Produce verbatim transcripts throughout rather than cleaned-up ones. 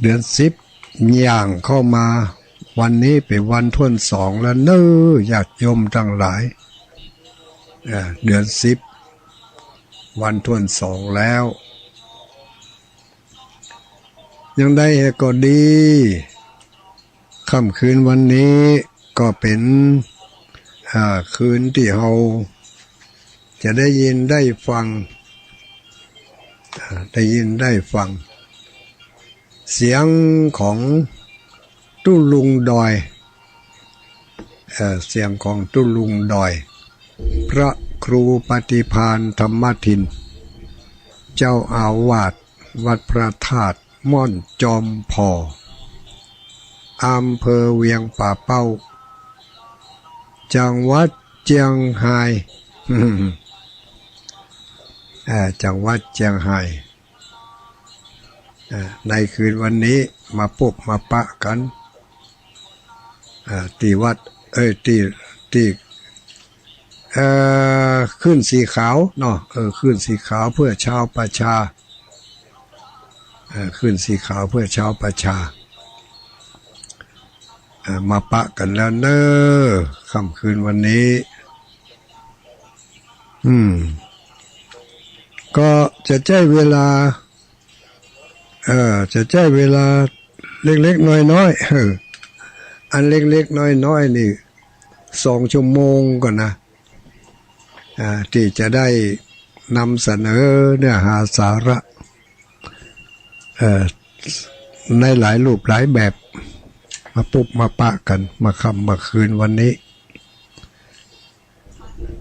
เดือนสิบย่างเข้ามา วันนี้เป๋นวันถ้วนสองแล้วเน้อ ญาติโยมตังหลาย เอ่อ เดือนสิบ วันถ้วนสองแล้ว อย่างใดก็ดี ค่ำคืนวันนี้ก็เป๋น อ่า คืนตี้เฮาจะได้ยินได้ฟัง อ่า ได้ยินได้ฟัง เสียงของตุ๊ลุงดอย เอ่อ เสียงของตุ๊ลุงดอย พระครูปฏิภาณธรรมทิน เจ้าอาวาสวัดพระธาตุม่อนจอมผ่อ อำเภอเวียงป่าเป้า จังหวัดเจียงฮาย เอ่อ จังหวัดเจียงฮาย อ่า ในคืนวันนี้มาปบมาปะกั๋น อ่า ตี้วัด เอ้ย ตี้ ตี้ เอ่อ คลื่นสีขาวเนาะ เออ คลื่นสีขาวเพื่อชาวประชา เอ่อ คลื่นสีขาวเพื่อชาวประชา เอ่อ มาปะกั๋นแล้วเน้อ ค่ำคืนวันนี้ อืม ก็จะใจ๊เวลา เอ่อ จะใจ๊เวลาเล็กๆ น้อยๆ เออ อันเล็กๆ น้อยๆ นี่ สองชั่วโมงก่อนนะ อ่า ตี้จะได้นำเสนอเนื้อหาสาระ เอ่อ ในหลายรูปหลายแบบ มาปบมาปะกั๋น มาค่ำมาคืนวันนี้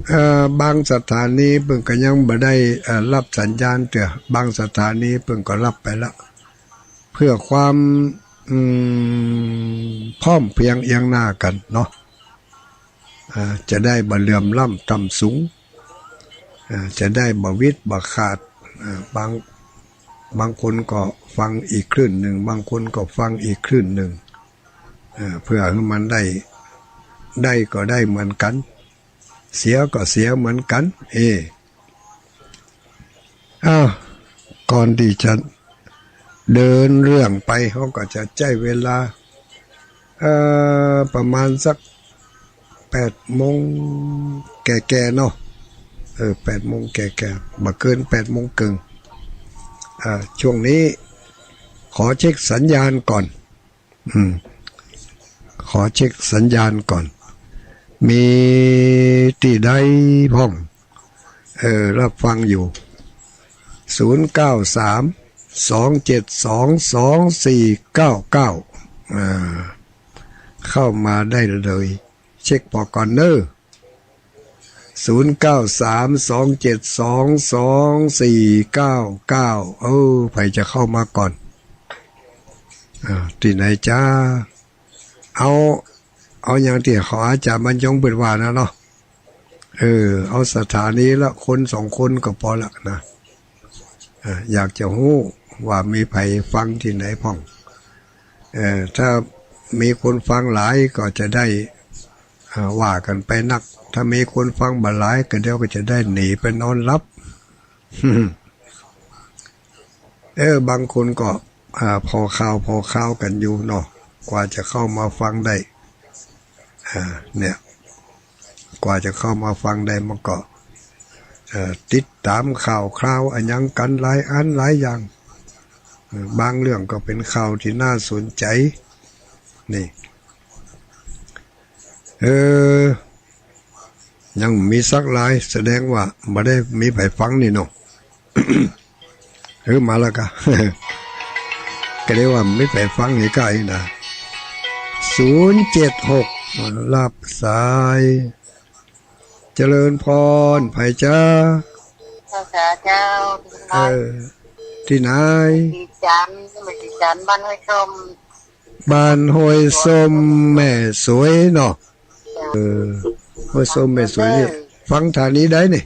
เอ่อ บางสถานีเปิ้นก็ยังบ่ได้ เอ่อ ฮับสัญญาณเตื้อ บางสถานีเปิ้นก็ฮับไปละ เพื่อความ อืม พร้อมเพรียงเอียงหน้ากั๋นเนาะ อ่า จะได้บ่เหลื่อมล้ำต่ำสูง อ่า จะได้บ่หวิดบ่ขาด อ่า บาง บางคนก็ฟังอีกคลื่นนึ่ง บางคนก็ฟังอีกคลื่นนึ่ง อ่า เพื่อหื้อมันได้ ได้ก็ได้เหมือนกั๋น เสียก็เสียเหมือนกั๋น เอ อ้าว ก่อนตี้จะเดินเรื่องไป เฮาก็จะใจ๊เวลา เอ่อ ประมาณสักแปดโมงแก่ๆ เนาะ เออ แปดโมงแก่ๆ บ่เกินแปดโมงเกิ่ง อ่า ช่วงนี้ขอเช็คสัญญาณก่อน อืม ขอเช็คสัญญาณก่อน มีตี้ใดพ่อง เออ ฮับฟังอยู่ ศูนย์เก้าสาม สองเจ็ดสอง สองสี่เก้าเก้า อ่า เข้ามาได้เลย เช็คผ่อก่อนเน้อ ศูนย์เก้าสาม สองเจ็ดสอง สองสี่เก้าเก้า เออ ใผจะเข้ามาก่อน อ่า ตี้ไหนจ๊ะ เอา เอาอย่างตี้ของอาจ๋ารย์บรรยงเปิ้นว่านะเนาะ เออ เอาสถานีละคนสองคนก็ปอละนะ อ่า อยากจะฮู้ว่ามีใผฟังตี้ไหนพ่อง เออ ถ้ามีคนฟังหลายก็จะได้ อ่า ว่ากั๋นไปนัก ถ้ามีคนฟังบ่หลายก็เดี๋ยวก็จะได้หนีไปนอนหลับ เออ บางคนก็ อ่า ผ่อข่าวผ่อข่าวกั๋นอยู่เนาะ กว่าจะเข้ามาฟังได้ อ่า เนี่ย กว่าจะเข้ามาฟังได้มันก็ เอ่อ ติดต๋ามข่าวคราวอะหยังกั๋นหลายอันหลายอย่าง เออ บางเรื่องก็เป๋นข่าวตี้น่าสนใจ๋ นี่ เออ ยังมีสักหลาย แสดงว่าบ่ได้มีใผฟังนี่เนาะ เออ มาแล้วกา ก็เรียกว่ามีใผฟังนี่ก้าอี้นะ ศูนย์เจ็ดหก ฮับสาย เจริญพร ใผจ๊ะ เจ้าค่ะเจ้า เออ ตี้ไหน แม่ศรีจันทร์ แม่ศรีจันทร์ บ้านห้วยส้ม บ้านห้วยส้มแม่สวยเนาะ เจ้า เออ ห้วยส้มแม่สวยนี่ ฟังสถานีใดนี่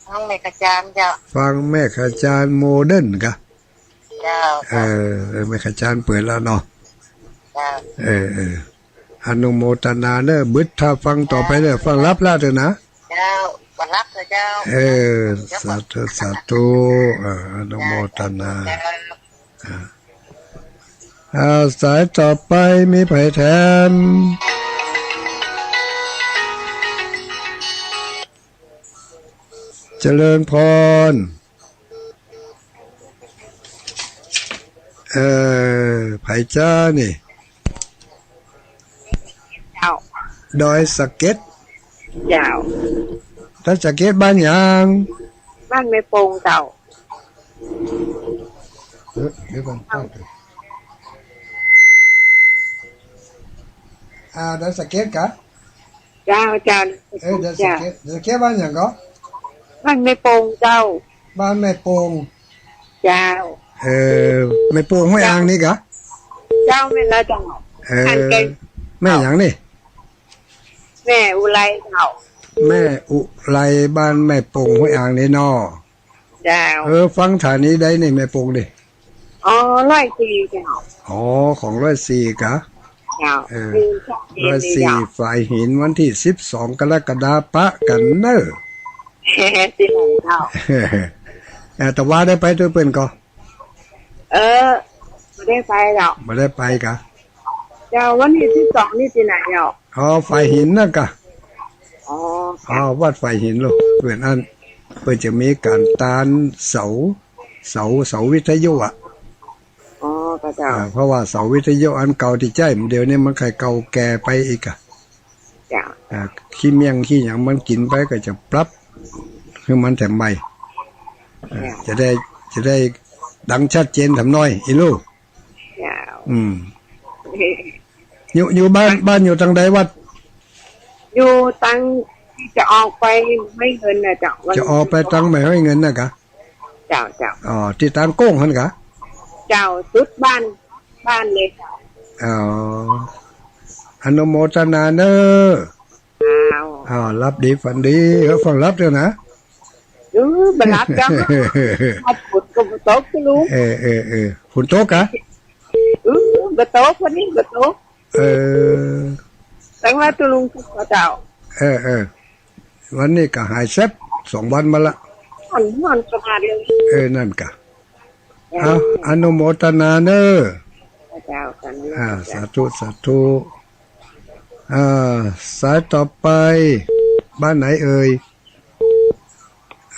ฟังแม่ขจารเจ้า ฟังแม่ขจารโมเดิร์นกา เจ้า เออ เออ แม่ขจารเปิดแล้วเนาะ เจ้า เออ เออ อนุโมตนาเน้อ บึดถ้าฟังต่อไปเน้อ ฟังฮับแล้วเต๊อะนะ เจ้า บ่ฮับเต๊อะเจ้า เออ สาธุ สาธุ เออ อนุโมตนา เจ้า อ่า อ่า สายต่อไปมีใผแถม เจริญพร เอ่อ ใผจ๊ะนี่ เจ้า ดอยสะเก็ด เจ้า ดอยสะเก็ดบ้านหยัง บ้านแม่โป่งเจ้า เอ๊ะ เดี๋ยวก่อน อ่า ดอยสะเก็ดกะ เจ้า เจ้า เออ ดอยสะเก็ด ดอยสะเก็ดบ้านหยังก่อ บ้านแม่โป่งเจ้า บ้านแม่โป่ง เจ้า เออ แม่โป่งห้วยอ่างนี่กะ เจ้า แม่นแล้วเจ้า เออ อันเก่ง แม่หยังนี่ แม่อุไรเจ้า แม่อุไร บ้านแม่โป่งห้วยอ่างนี่เนาะ เจ้า เออ ฟังสถานีใดนี่แม่โป่งนี่ อ๋อ ร้อยสี่เจ้า อ๋อ ของร้อยสี่กะ เจ้า เออ คือช่องเอ ร้อยสี่ เจ้า ฝายหิน วันตี้สิบสองกรกฎาคมปะกั๋นเน่อ ตี้ไหนเจ้า เออ ตะวาได้ไปตวยเปิ้นก่อ เออ บ่ได้ไปเจ้า บ่ได้ไปกะ เจ้า วันตี้สิบสองนี่ตี้ไหนเจ้า อ๋อ ฝายหินนั่นกะ อ๋อ อ๋อ วัดฝายหินลูก เปิ้นอั้น เปิ้นจะมีก๋านตานเสา เสา เสาวิทยุอะ อ๋อ เจ้า อ่า เพราะว่าเสาวิทยุอันเก่าตี้ใจ๊ เดี๋ยวนี้มันใค่เก่าแก่ไปอีกอะ เจ้า อ่า ขี้เมี้ยงขี้หยังมันกิ๋นไป ก็จะปรับหื้อมันแถมใหม่ อ่า เจ้า จะได้ จะได้ดังชัดเจนแถมหน้อย อีลูก เจ้า อืม อยู่ อยู่บ้าน บ้านอยู่ตางใดวัด อยู่ตางตี้จะออกไปแม่ฮ้อยเงินน่ะเจ้า จะออกไปตางแม่ฮ้อยเงินน่ะกะ เจ้า เจ้า อ๋อ ตี้ตางโก้งหั้นกะ เจ้า สุดบ้าน บ้านเลยเจ้า อ๋อ อนุโมทนาเน่อ อ้าว อ้าว หลับดีฝันดี เออ ฟังหลับเต๊อะนะ เออ บ่หลับเจ้า ฝนก็บ่ตกเจ้าลุง เออ เออ เออ ฝนตกกะ เออ บ่ตก วันนี้บ่ตก เออ แสดงว่าเจ้าลุงสุขเจ้า เออ เออ วันนี้ก็หายแซบ สองวันมาละ ม่วน ม่วนขนาดเลย เออ นั่นกะ เออ เอา อนุโมทนาเน่อ เจ้า สาธุ อ่า สาธุ สาธุ อ่า สายต่อไป บ้านไหนเอ่ย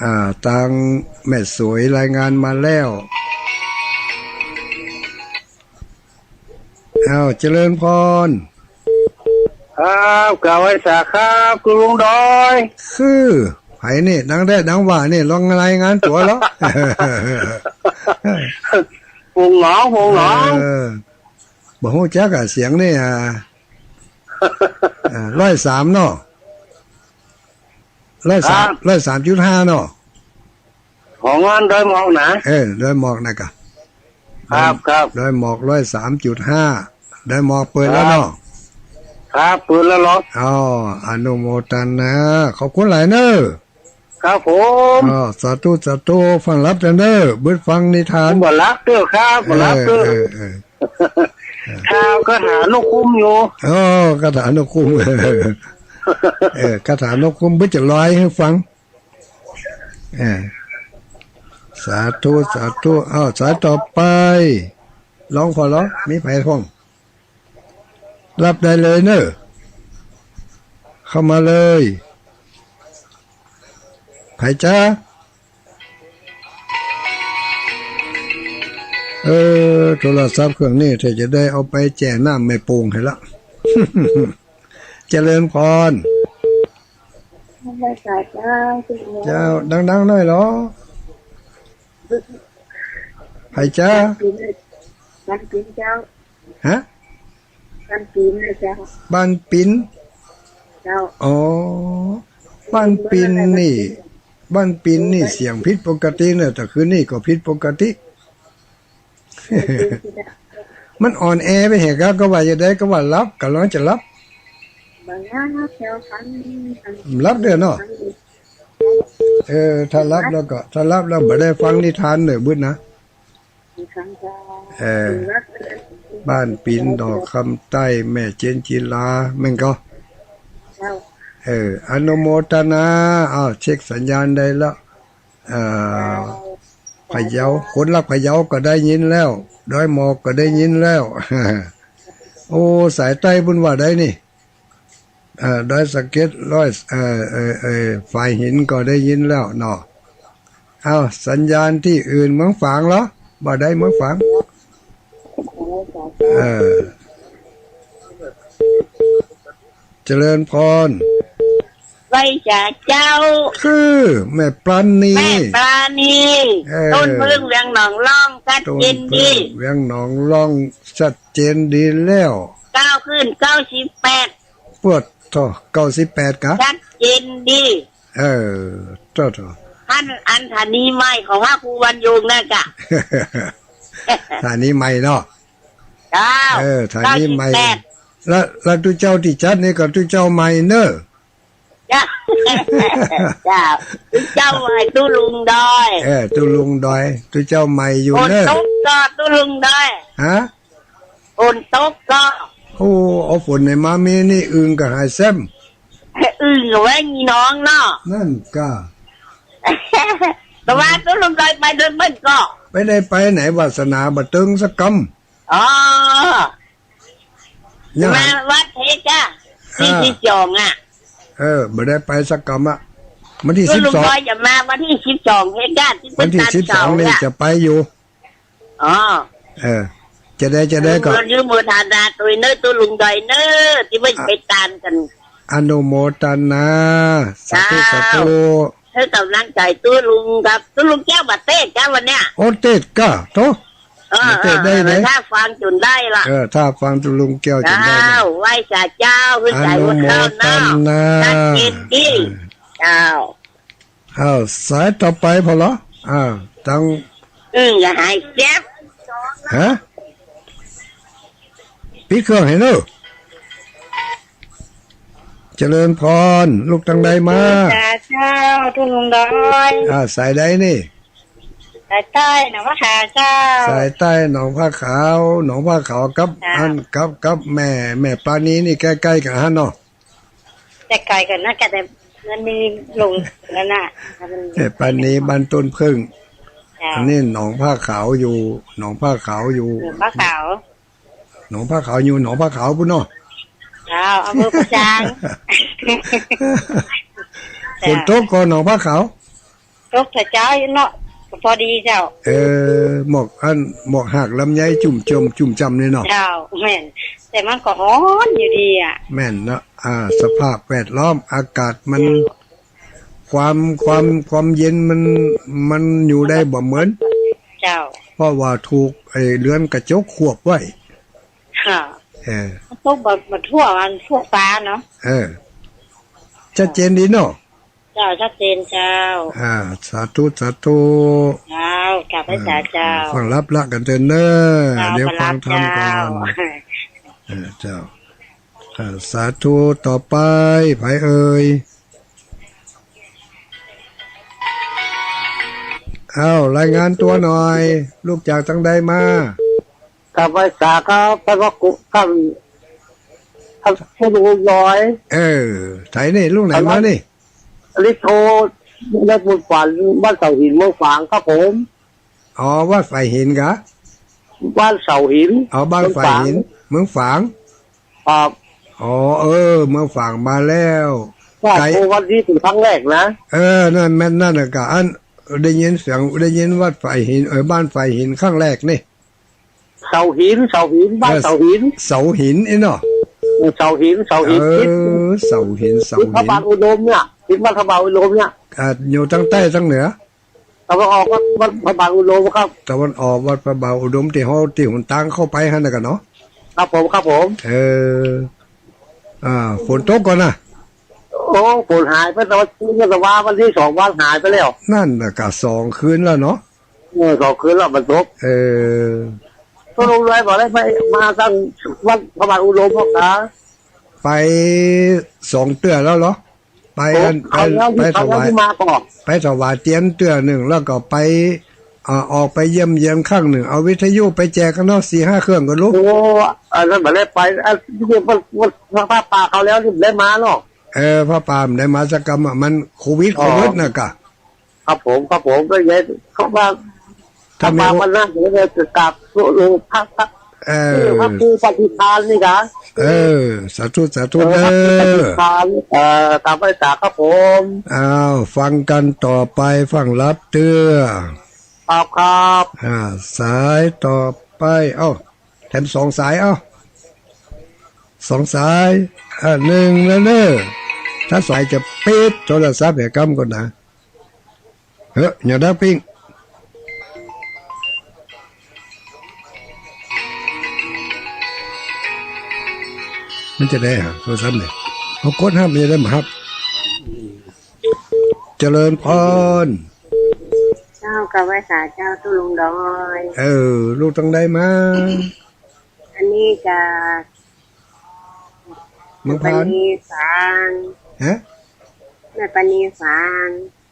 อ่า ตางแม่สวยรายงานมาแล้ว อ้าว เจริญพร ครับ กราบไหว้สาครับ คุณลุงดอย คือ ใผนี่ ดังแด้ดังว่านี่ ลองรายงานตั๋วเหรอ ปงหนอง ปงหนอง เออ บ่ฮู้จักอะ เสียงนี่อะ เออ ร้อยสามเนาะ ร้อยสาม ครับ ร้อยสามจุดห้าเนาะ ของอันดอยหมอกนะ เออ ดอยหมอกนะกะ ครับ ครับ ดอยหมอก ร้อยสามจุดห้า ดอยหมอกเปิดแล้วเนาะ ครับ เปิดแล้วเหรอ อ๋อ อนุโมทนา ขอบคุณหลายเน่อ ครับผม อ๋อ สาธุ สาธุ ฟังหลับเน่อ เบิ่งฟังนิทาน บ่หลับเต๊อะครับ บ่หลับเต๊อะ เออ เออ เออ ข่าวคาถานกคุ้มอยู่ อ๋อ คาถานกคุ้ม เออ คาถานกคุ้ม เบิ่งจะลอยหื้อฟัง เออ สาธุ สาธุ อ้าว สายต่อไป ลองผ่อลอง มีใผพ่อง รับได้เลยเน่อ เข้ามาเลย ใผจ๊ะ เออ โทรศัพท์เครื่องนี้ ถ้าจะได้เอาไปแจ่น้ำแม่โป่งหื้อละ เจริญพร เจ้า ดังๆ หน้อยเหรอ ใผจ๊ะ บ้านปินเจ้า ฮะ บ้านปินนะเจ้า บ้านปิน เจ้า อ๋อ บ้านปินนี่ บ้านปินนี่เสียงผิดปกติเน่อ แต่คืนนี้ก็ผิดปกติ มันอ่อนแอไปเหรอกะ ก็ว่าจะได้ ก็ว่าหลับ กำลังจะหลับ บ่หลับเจ้า ฟัง หลับเต๊อะเนาะ เออ ถ้าหลับแล้วก็ ถ้าหลับแล้วบ่ได้ฟังนิทานเน่อ บึดนะ เออ บ้านปินดอกคำใต้ แม่เจนจิลา แม่นก่อ เจ้า เออ อนุโมทนา อ้าว เช็คสัญญาณได้แล้ว เออ พะเยา คนรักพะเยาก็ได้ยินแล้ว ดอยหมอกก็ได้ยินแล้ว โอ้ สายใต้ปุ้นว่าใดนี่ เอ่อ ดอยสะเก็ด ดอย เอ่อ เอ่อ เอ่อ ฝายหินก็ได้ยินแล้วเนาะ เอ้า สัญญาณตี้อื่น เมืองฝางเหรอ บ่าใดเมืองฝาง เออ เจริญพร ไหว้สาเจ้า คือแม่ปราณี แม่ปราณี เออ ต้นเพิ่งเวียงหนองล่อง ชัดเจนดี ต้นเพิ่งเวียงหนองล่อง ชัดเจนดีแล้ว ก้าวขึ้นเก้าสิบแปด ปวดโธ่ เก้าสิบแปดกะ ชัดเจนดี เออ โธ่ โธ่ อัน อันถานีใหม่ของพระครูวันยงนั่นกะ ถานีใหม่เนาะ เจ้า เออ ถานีใหม่ เก้าสิบแปด แล้ว แล้วตุ๊เจ้าตี้จัดนี่ก็ตุ๊เจ้าใหม่เนอะ เจ้า เจ้า ตุ๊เจ้าใหม่ ตุ๊ลุงดอย เออ ตุ๊ลุงดอย ตุ๊เจ้าใหม่อยู่เนอะ ฝนตกก็ตุ๊ลุงดอย ฮะ ฝนตกก็ โอ้ เอาฝนไหนมามีนี่ อึ่งก็หายแซ้ม อึ่งก็แว่นมีน้องเนาะ นั่นกะ แต่ว่าตุ๊ลุงดอยไปเดินเบิ่งก็ ไปได้ไปไหน วาสนาบ่เติงสักกำ อ๋อ ยัง มาวัดเฮกะ อ่า ตี้สิบสองอะ เออ บ่ได้ไปสักกำอะ วันตี้ตุ๊ลุงดอยจะมาวันตี้สิบสองเฮกะ ตี้ วันตี้สิบสองนี่ จะไปอยู่ อ๋อ เออ จะได้ จะได้ก็ อนุโมทนาตวยเนอะ ตุ๊ลุงดอยเนอะ ตี้เปิ้นไปตานกั๋น อนุโมทนา สาธุ เจ้า สาธุ หื้อกำลังใจ๋ตุ๊ลุงครับ ตุ๊ลุงแก้วบ่าเตศน์กะวันเนี้ย โอ้ เตศน์กะ โธ่ เออ เตศน์ได้เลย ถ้าฟังจ๋นได้ละ เออ ถ้าฟังตุ๊ลุงแก้วจ๋นได้เลย เจ้า ไหว้สาเจ้า หื้อใจ๋อนุโมทนา ชัดเจนดี เออ เจ้า อ้าว สายต่อไปผ่อเหรอ อ้าว ตัง อึ่งก็หายแซ้ม ฮะ ปิดเครื่องหื้อเนอะ เจริญพร ลูกตังใดมา สาเจ้า ตุ๊ลุงดอย อ่า สายใดนี่ สายใต้หนองผ้าขาวเจ้า สายใต้หนองผ้าขาว หนองผ้าขาวกับ เจ้า อัน กับ กับแม่ แม่ปราณีนี่ใก้ๆ กั๋นหั้นเนาะ แต่ไก๋กั๋นนะ แต่มันมีหลงแล้วนะ มัน แม่ปราณีบ้านต้นเพิ่ง เจ้า อันนี้หนองผ้าขาวอยู่ หนองผ้าขาวอยู่ หนองผ้าขาว หนองผ้าขาวอยู่หนองผ้าขาวปุ้นเนาะ เจ้า อำเภอป่าซาง ฝนตกก่อหนองผ้าขาว ตกแต่เจ๊าเนาะ ก็ปอดีเจ้า เออ หมอกอัน หมอกหากลำไยจุ่มจ่ำ จุ่มจ่ำนี่เนาะ เจ้า แม่น แต่มันก็ฮ้อนอยู่ดีอะ แม่นเนาะ อ่า สภาพแวดล้อม อากาศมัน เจ้า ความ ความ ความเย็นมัน มันอยู่ได้บ่เหมือน เจ้า เพราะว่าถูกไอ้เรือนกระจกควบไว้ ค่ะ เออ มันตกบ่ บ่ทั่ว มันทั่วฟ้าเนาะ เออ ชัดเจนดีเนาะ เจ้า ชัดเจนเจ้า อ่า สาธุ สาธุ เจ้า กราบไหว้สาเจ้า ฟังรับละกั๋นเถินเน่อ เจ้า เดี๋ยวฟังธรรมก่อน เจ้า เออ เจ้า อ่า สาธุ ต่อไป ใผเอ่ย อ้าว รายงานตั๋วหน่อย ลูกจากตังใดมา กับไหว้สาครับ พระกุ ครับ ครับ ผู้ลุงดอย เออ ไถนี่ ลุงไหนมานี่ อันนี้โทรได้บุญฝัน บ้านเสาหิน เมืองฝางครับผม อ๋อ วัดฝายหินกะ บ้านเสาหิน อ๋อ บ้านฝายหิน เมืองฝาง ครับ อ๋อ เออ เมืองฝางมาแล้ว ว่า ไกล โอ้ วันนี้เป๋นครั้งแรกนะ เออ นั่นแม่น นั่นน่ะกะ อัน ได้ยินเสียง ได้ยินวัดฝายหิน เออ บ้านฝายหินครั้งแรกนี่ เสาหิน เสาหิน บ้าน เออ เสาหิน เสาหินอี้เนาะ เออ เสาหิน เสาหิน เออ ติด เสาหิน ติด เสาหิน พระบาทอุดมเนี่ย ติดวัดพระบาทอุดมเนี่ย อ่า อยู่ตังใต้ตังเหนือ ตะวันออกวัด วัดพระบาทอุดมครับ ตะวันออกวัดพระบาทอุดม ตี้เฮา ตี้หนตางเข้าไปหั้นน่ะกะเนาะ ครับผม ครับผม เออ อ่า ฝนตกก่อนะ โอ้ ฝนหายไปแต่ว่า แต่ว่าวันที่สองวันหายไปแล้ว นั่นน่ะกะ สองคืนแล้วเนาะ เออ สองคืนแล้วมันตก เออ ตกลงเลยบอกเลยไป มาตั้งวัดพระบาทอุดมพ่อขา ไปสองเตื้อแล้วเหรอ ไป โอ้ อัน ไป คราวแล้ว ไป ที่คราวแล้ว ถวาย ที่มาก่อน ไปถวายเตียนเตื้อนึ่ง แล้วก็ไป อ่า ออกไปเยี่ยมเยียนครั้งนึ่ง เอาวิทยุไปแจกกั๋นเนาะ สี่ห้าเครื่องก็ลุก โอ้ อันนั้นบ่ได้ไป อันนี้มัน มัน พระป่าคราวแล้วนี่บ่ได้มาเนาะ เออ พระป่าบ่ได้มาสักกำอะ มันโควิด อ๋อ โควิดน่ะกะ ครับผม ครับผม ก็เลยเขาว่า ถ้ามี มาวันนั้นเดี๋ยวจะกราบหลวงพระครับ เออ ที่พระครูปฏิภาณนี่นะ เออ สาธุ สาธุ เออ เด้อ พระครูปฏิภาณ เออ กราบไหว้สาครับผม อ้าว ฟังกั๋นต่อไป ฟังลับเตื้อ ครับ ครับ อ่า สายต่อไป เอ้า แถมสองสาย เอ้า สองสาย อ่า นึ่งแล้วเน่อ ถ้าสายจะปิดโทรศัพท์เหียกำก่อนนะ เฮ้ย อย่าดักปิ้ง มันจะได้หาโทรศัพท์เนี่ย เอากดฮับ มันจะได้มาฮับ เจริญพร เจ้า กราบไหว้สาเจ้า ตุ๊ลุงดอย เออ ลูกตังใดมา อันนี้จะ เมืองพาน ปานีฝาง ฮะ แม่ปานีฝาง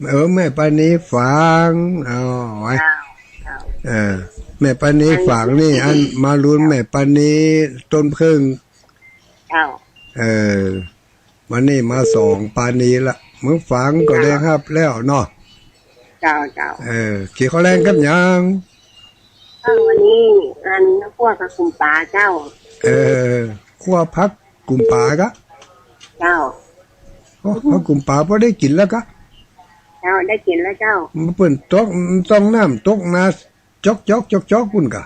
เออ แม่ปานีฝาง อ๋อ ไว้ เจ้า เจ้า เออ แม่ปานีฝางนี่ อันมาลุนแม่ปานีต้นผึ้ง เจ้า เออ วันนี้มาสองปานีละ เมืองฝางก็ได้ฮับแล้วเนาะ เจ้า เจ้า เออ กิ๋นข้าวแลงกับหยัง เออ วันนี้อันคั่วผักกุ๋มป๋าเจ้า เออ คั่วผักกุ๋มป๋ากะ เจ้า โอ้ ผักกุ๋มป๋าพอได้กิ๋นแล้วกะ เจ้า ได้กิ๋นแล้วเจ้า มันเปิ้นตก ต้องน้ำตกนา จอกๆๆๆ ปุ้นกะ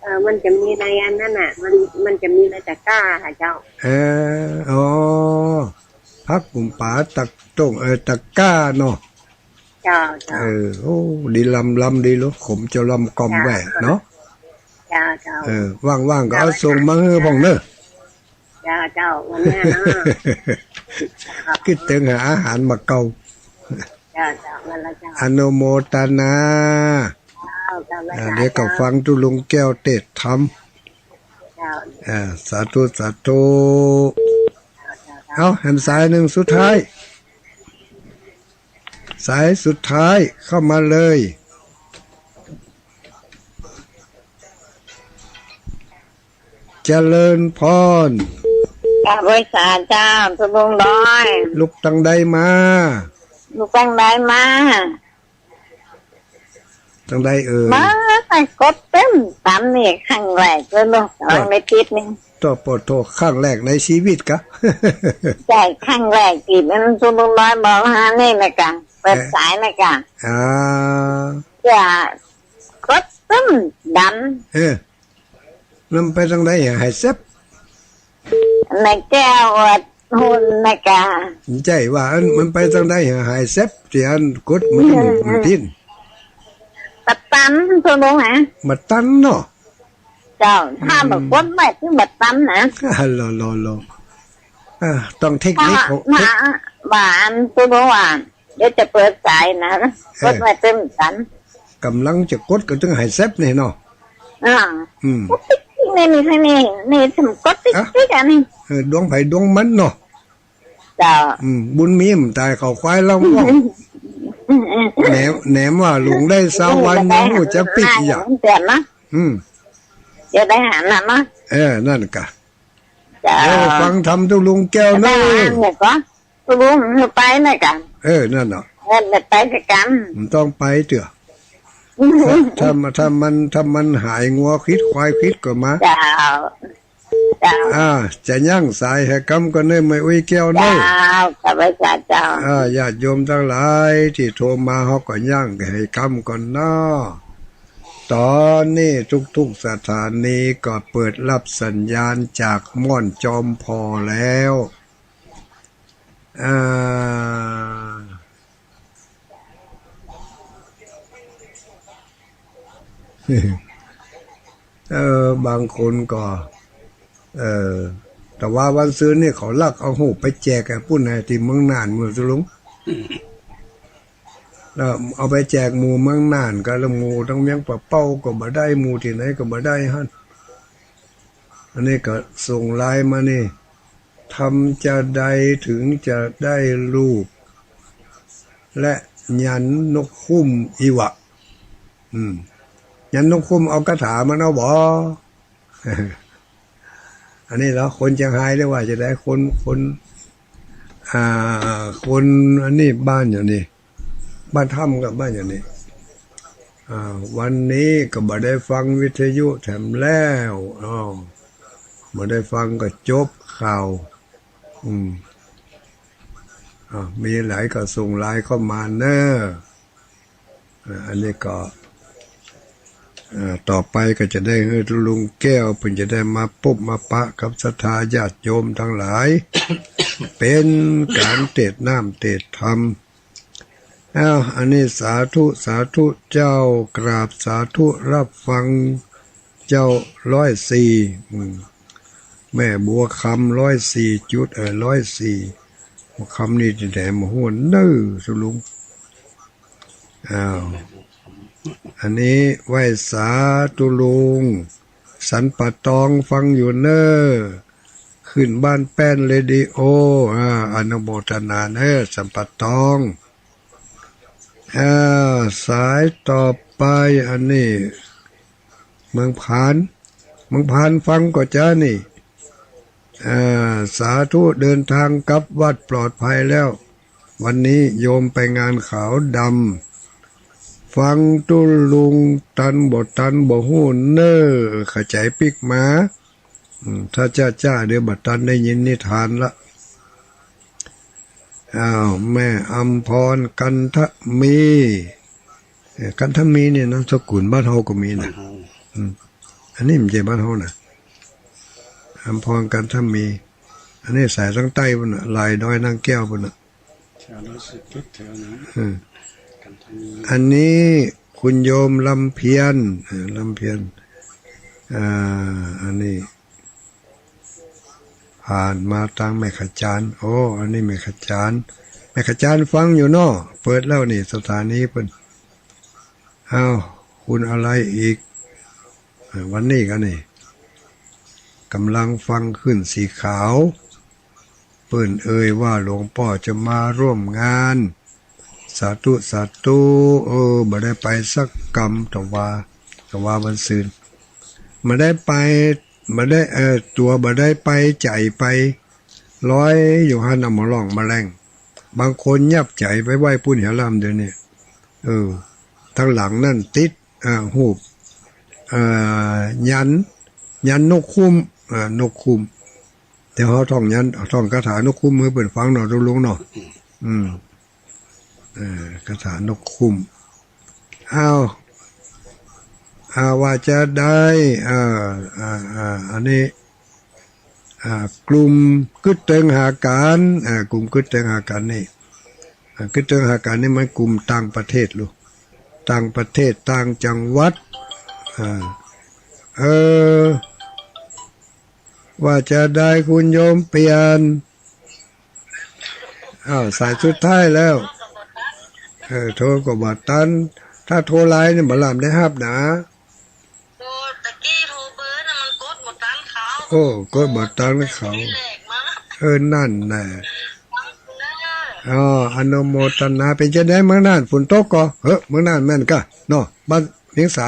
เออ มันจะมีในอันนั้นน่ะ มัน มันจะมีในตะกร้าค่ะเจ้า เออ อ๋อ ผักกุ๋มป๋าตักต้ง เออ ตะกร้าเนาะ เจ้า เจ้า เออ โอ้ ดีลำ ลำดีลูก ขมจะลำกล่อมแหวะเนาะ เจ้า เจ้า เออ ว่างๆ ก็เอาส่งมาหื้อพ่องเน่อ เจ้า เจ้า วันนี้เนาะ กึ๊ดเติงหาอาหารมาเก่า เจ้า เจ้า วันละเจ้า อนุโมทนา เจ้า เจ้า อ่า เดี๋ยวก็ฟังตุ๊ลุงแก้วเตสน์ธรรม เจ้า อ่า สาธุ สาธุ เจ้า เจ้า เอ้า แหมสายนึ่งสุดท้าย สายสุดท้ายเข้ามาเลย เจริญพร กราบไหว้สาเจ้า ตุ๊ลุงดอย ลูกตังใดมา ลูกตังใดมา ตังใดเอ่ย มา กดเติมตันนี่ครั้งแรกเลยเนาะ กำลังได้ติดนี่ โต้ โปะโต้ ครั้งแรกในชีวิตกะ ใจ้ ครั้งแรกตี้มันตุ๊ลุงดอยบอกหานี่นะกะ เปิดสายนะกะ อ่า จะกดเติมตัน เออ แล้วมันไปตังใดอะ หายแซบ ในแก้วอดหุ่นนะกะ ใจ้ว่าอันมันไปตังใดอะ หายแซบ ตี้อันกดมัน มันติด บ่ตัน ตุ๊ลุงฮะ บ่ตันเนาะ เจ้า ถ้าบ่กดไว้ตี้บ่ตันนะ อ่า ลอ ลอ ลอ อ่า ต้องเทคนิค ถ้า เทค ถ้าว่าอันตุ๊ลุงว่า เดี๋ยวจะเปิดสายนะ เออ กดไว้เติมตัน กำลังจะกดก็ตึงหายแซบนี่เนาะ อ่า อืม กดติ๊กติ๊กนี่ นี่ นี่ นี่ กดติ๊กติ๊กอันนี้ เออ ดวงไผดวงมันเนาะ เจ้า อืม บุญมีบ่ตาย เขาควายเล่าว่อง แหนม แหนมว่าหลงได้ซาววัน ยังฮู้จักปิ๊กอีกอย่าง เดี๋ยวนะ อืม เดี๋ยวได้หันละเนาะ เออ นั่นกะ เจ้า เดี๋ยวฟังธรรมตุ๊ลุงแก้วเน่อ เดี๋ยวก่อน ตุ๊ลุงไปนะกะ เออ นั่นเนาะ เออ ไปด้วยกั๋น มันต้องไปเตื้อ ถ้า ถ้า ถ้ามัน ถ้ามันหายงัวคิดควายคิดก็มา เจ้า เจ้า อ่า จะยั้งสายหื้อกำก่อนเน่อ แม่อุ๊ยแก้วเน่อ เจ้า กราบไหว้สาเจ้า อ่า ญาติโยมตังหลายตี้โทรมา เฮาก็ยั้งหื้อกำก่อนเนาะ ต๋อนนี้ทุกๆ สถานีก็เปิดฮับสัญญาณจากม่อนจอมผ่อแล้ว อ่า เออ บางคนก็ เออ แต่ว่าวันซืนนี่เขาลักเอาฮูปไปแจกไอ้ปุ้นไอ้ตี้เมืองน่าน เมืองตุ๊ลุง แล้วเอาไปแจกหมู่เมืองน่านก็ แล้วหมู่ตังเวียงป่าเป้าก็บ่ได้ หมู่ตี้ไหนก็บ่ได้หั้น อันนี้ก็ส่งไลน์มานี่ ทำจาใดถึงจะได้รูป และหยันนกคุ้มอี้วะ อืม หยันนกคุ้มเอาคาถามันเอาบ่ อันนี้เหรอ คนเจียงฮายเรียกว่าจาใด คน คน อ่า คนอันนี้บ้านอยู่นี่ บ้านถ้ำกับบ้านอยู่นี่ อ่า วันนี้ก็บ่ได้ฟังวิทยุแถมแล้ว อ้อ บ่ได้ฟังก็จบข่าว อืม อ่า มีหลายก็ส่งไลน์เข้ามาเน้อ อ่า อันนี้ก็ อ่า ต่อไปก็จะได้หื้อลุงแก้วเปิ้นจะได้มาปบมาปะกับศรัทธาญาติโยมตังหลาย เป๋นก๋านเตศน์น้ำเตศน์ธรรม อ้าว อันนี้สาธุ สาธุเจ้า กราบสาธุ รับฟังเจ้า ร้อยสี่ อืม แม่บัวคำ ร้อยสี่จุด เออ ร้อยสี่ บัวคำนี่ตี้ไหนบ่ฮู้เน้อ ตุ๊ลุง อ้าว อันนี้ไหว้สาตุ๊ลุง สันป่าตองฟังอยู่เน้อ ขึ้นบ้านแป้นเรดิโอ อ่า อนุโมทนาเน้อ สันป่าตอง อ่า สายต่อไป อันนี้ เมืองผาน เมืองผานฟังก่อจ๊ะนี่ อ่า สาธุ เดินทางกลับวัดปลอดภัยแล้ว วันนี้โยมไปงานขาวดำ ฟังตุ๊ลุงตันบ่ตันบ่ฮู้เน้อ เข้าใจ๋ปิ๊กมา อืม ถ้าจ๊ะๆ เดี๋ยวบ่ตันได้ยินนิทานละ อ้าว แม่อำพร กันทมี เอ่อ กันทมีนี่นามสกุลบ้านเฮาก็มีนะ บ้านเฮา อืม อันนี้บ่ใจ้บ้านเฮานะ อำพร กันทมี อันนี้สายตางใต้ปู้นน่ะ ลายดอยนางแก้วปู้นน่ะ แถวดอยสุเทพแถวนั้น อืม กันทมี อันนี้คุณโยมลำเพียร เอ่อ ลำเพียร อ่า อันนี้ ผ่านมาตางแม่ขจาน โอ้ อันนี้แม่ขจาน แม่ขจานฟังอยู่เนาะ เปิดแล้วนี่สถานีเปิ้น อ้าว คุณอะไรอีก เอ่อ วันนี้ก็นี่ ก่ำลังฟังคลื่นสีขาว เปิ้นเอ่ยว่าหลวงป้อจะมาร่วมงาน สาธุ สาธุ เออ บ่ได้ไปสักกำ แต่ว่า แต่ว่าวันซืน บ่ได้ไป บ่ได้ เอ่อ ตั๋วบ่ได้ไป ใจ๋ไป ลอยอยู่หั้นน่ะ บ่ล่องบ่แล่ง บางคนยับใจ๋ไปไหว้ปุ้นเหียลำเดี๋ยวนี้ เออ ตางหลังนั้นติด อ่า ฮูป อ่า ยันต์ ยันต์นกคุ้ม อ่า นกคุ้ม เดี๋ยวเฮาท่องยันต์ ท่องคาถานกคุ้มหื้อเปิ้นฟังเนาะ ตุ๊ลุงเนาะ อืม เออ คาถานกคุ้ม อ้าว อ่า ว่าจะได้ อ่า อ่า อ่า อันนี้ อ่า กลุ่มกึ๊ดเติงหาก๋าน อ่า กลุ่มกึ๊ดเติงหาก๋านนี่ อ่า กึ๊ดเติงหาก๋านนี่มันกลุ่มต่างประเทศลูก ต่างประเทศ ต่างจังหวัด อ่า เออ ว่าจะได้คุณโยมเปียร อ้าว สายสุดท้ายแล้ว เออ โทรก็บ่ตัน ถ้าโทรไลน์นี่บ่ลำได้ฮับนะ โอ้ ตะกี้โทรเบอร์น่ะมันกดบ่ตันเขา โอ้ กดบ่ตันเขา แหลกมา เออ นั่นแหละ ฟังเด้อ อ๋อ อนุโมทนา เป๋นจะไดเมืองน่าน ฝนตกก่อ เฮ้อ เมืองน่านแม่นก่ะ เนาะ บ้านเวียงสา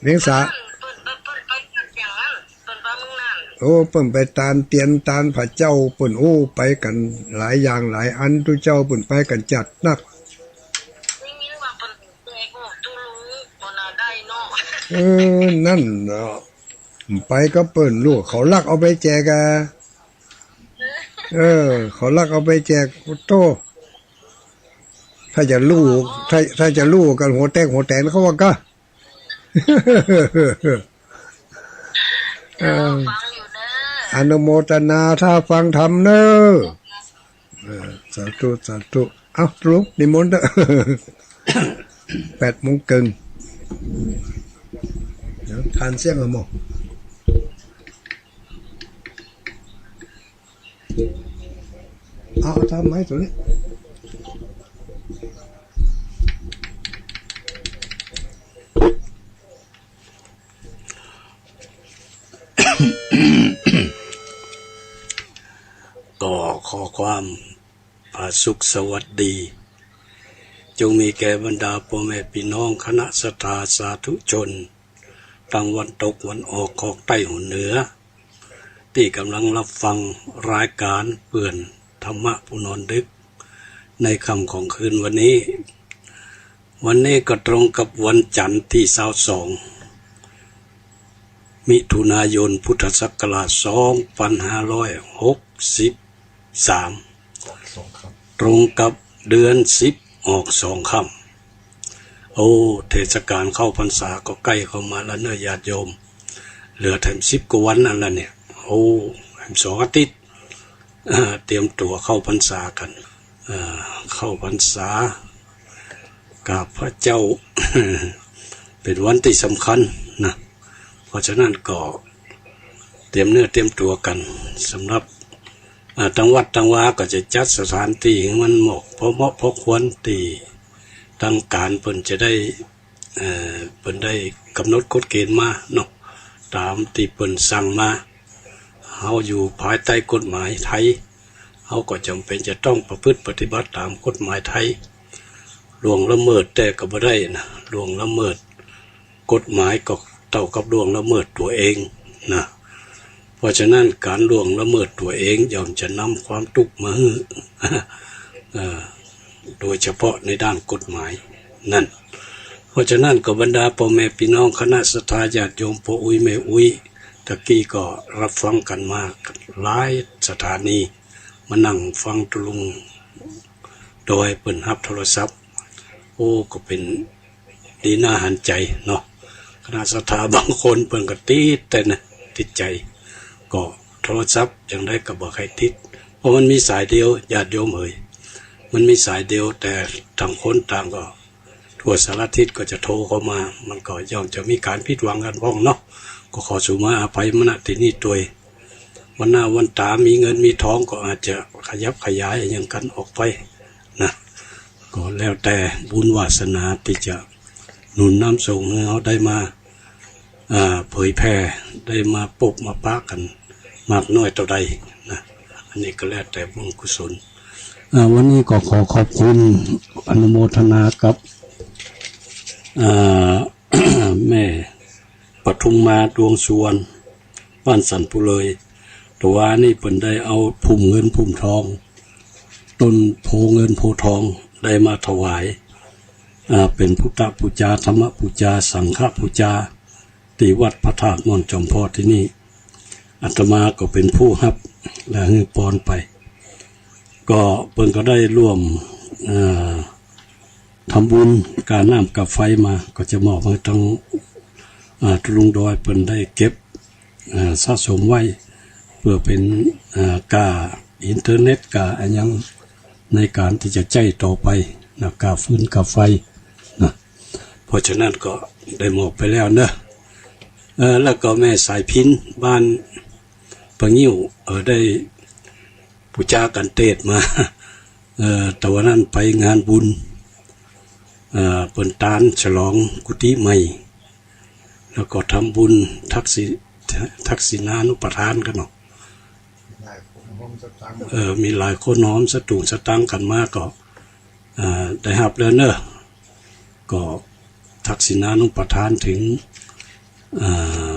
เวียงสา เปิ้น เปิ้น เปิ้น เปิ้นไปอย่างนั้น เปิ้นไปเมืองน่าน โอ้ เปิ้นไปตานเตียนตานพระเจ้า เปิ้น โอ้ ไปกั๋นหลายอย่างหลายอัน ตุ๊เจ้าเปิ้นไปกั๋นจัดนัก ได้ยินว่าเปิ้นแจกหมวกตุ๊ลุง บ่น่าได้เนาะ เออ นั่นเนาะ ไปก็เปิ้นลูก เขาลักเอาไปแจกอะ เออ เขาลักเอาไปแจก โอ้โธ่ ถ้าจะลู่ ถ้า ถ้าจะลู่กั๋นหัวแตกหัวแตนเขาว่าก่ะ เออ ฟังอยู่เน้อ อนุโมทนาถ้าฟังธรรมเน้อ เออ สาธุ สาธุ เอ้า ตุ๊ลุง นิมนต์เต๊อะ แปดโมงเกิ่ง เดี๋ยวทานเสี้ยงเอาหมด เอา เอาทำไม้ตัวนี้ ก็ขอความผาสุกสวัสดี จงมีแก่บรรดาป้อแม่ปี้น้องคณะศรัทธาสาธุชน ตางวันตกวันออกคอกใต้หนเหนือ ตี้ก่ำลังฮับฟังรายก๋านเปื้อนธรรมะผู้นอนดึก ในค่ำของคืนวันนี้ วันนี้ก็ตรงกับวันจันทร์ตี้ซาวสอง มิถุนายน พุทธศักราชสองปันห้าร้อยหกสิบสาม ตรงกับเดือนสิบออกสองค่ำ โอ้ เทศกาลเข้าพรรษาก็ใก้เข้ามาแล้วเนาะญาติโยม เหลือแถมสิบกว่าวันนั่นละเนี่ย โอ้ แถมสองอาทิตย์ อ่า เตรียมตั๋วเข้าพรรษากั๋น อ่า เข้าพรรษา กับพระเจ้า เป๋นวันตี้สำคัญนะ เพราะฉะนั้นก็เตรียมเนื้อเตรียมตั๋วกั๋น สำหรับ อ่า ตางวัดตางวาก็จะจัดสถานตี้หื้อมันเหมาะ พอเหมาะพอควร ตี้ตางก๋านเปิ้นจะได้ เอ่อ เปิ้นได้ก๋ำหนดกฎเกณฑ์มาเนาะ ต๋ามตี้เปิ้นสั่งมา เฮาอยู่ภายใต้กฎหมายไทย เฮาก็จ๋ำเป๋นจะต้องประพฤติปฏิบัติต๋ามกฎหมายไทย ล่วงละเมิดแต๊ก็บ่ได้นะ ล่วงละเมิดกฎหมายก็เต้ากับล่วงละเมิดตั๋วเองนะ เพราะฉะนั้นก๋านล่วงละเมิดตั๋วเองย่อมจะนำความตุ๊กข์มาหื้อ เอ่อ โดยเฉพาะในด้านกฎหมายนั่น เพราะฉะนั้นก็บรรดาป้อแม่ปี้น้องคณะศรัทธาญาติโยมป้ออุ๊ยแม่อุ๊ย ตะกี้ก็ฮับฟังกั๋นมาหลายสถานี มานั่งฟังตุ๊ลุงดอยเปิ้นฮับโทรศัพท์ โอ้ ก็เป๋น ดีน่าหันใจ๋เนาะ คณะศรัทธาบางคนเปิ้นก็ติดแต่นะ ติดใจ๋ ก็โทรศัพท์จั่งใดก็บ่ใค่ติด เพราะมันมีสายเดียว ญาติโยมเอ๋ย มันมีสายเดียว แต่ต่างคนต่างก็ ทั่วสารทิศก็จะโทรเข้ามา มันก็ย่อมจะมีก๋านผิดหวังกั๋นพ่องเนาะ ก็ขอสูมาอภัยมา ณ ตี้นี่ตวย วันหน้าวันต๋ามีเงินมีทองก็อาจจะขยับขยายอะหยังกั๋นออกไปนะ ก็แล้วแต่บุญวาสนาตี้จะหนุนนำส่งหื้อเฮาได้มา อ่า เผยแผ่ ได้มาปบมาปะกั๋นมากน้อยเต้าใดนะ อันนี้ก็แล้วแต่บุญกุศล อ่า วันนี้ก็ขอขอบคุณอนุโมทนากับ อ่า แม่ปทุมมา ดวงสุวรรณ บ้านสันปุเลย ตะวานี้เปิ้นได้เอาพุ่มเงินพุ่มทอง ต้นโพธิ์เงินโพธิ์ทองได้มาถวาย อ่า เป๋นพุทธปูจา ธรรมปูจา สังฆปูจา ตี้วัดพระธาตุม่อนจอมพอตี้นี่ อาตมาก็เป๋นผู้ฮับและหื้อปอนไป ก็เปิ้นก็ได้ร่วม เอ่อ ทำบุญก๋าน้ำก๋าไฟมา ก็จะมอบหื้อตาง อ่า ตุ๊ลุงดอยเปิ้นได้เก็บ อ่า สะสมไว้ เปื้อเป๋น อ่า ก้าอินเทอร์เน็ต ก้าอะหยัง ในก๋านตี้จะใจ๊ต่อไปนะ ก้าฟืนก้าไฟนะ เพราะฉะนั้นก็ได้มอบไปแล้วเนาะ เอ่อ แล้วก็แม่สายพิณ บ้านปะงิ้ว เอ่อ ได้ปูจากัณฑ์เตศน์มา เอ่อ ตะวานั้นไปงานบุญ เอ่อ เปิ้นตานฉลองกุฏิใหม่ แล้วก็ทำบุญทักษิ-, ทักษิณานุปทานกั๋นเนาะ เอ่อ มีหลายคนหอมสตุ้งสตางค์กั๋นมาก็ เอ่อ ได้ฮับแล้วเนาะ ก็ทักษิณานุปทานเถิง เอ่อ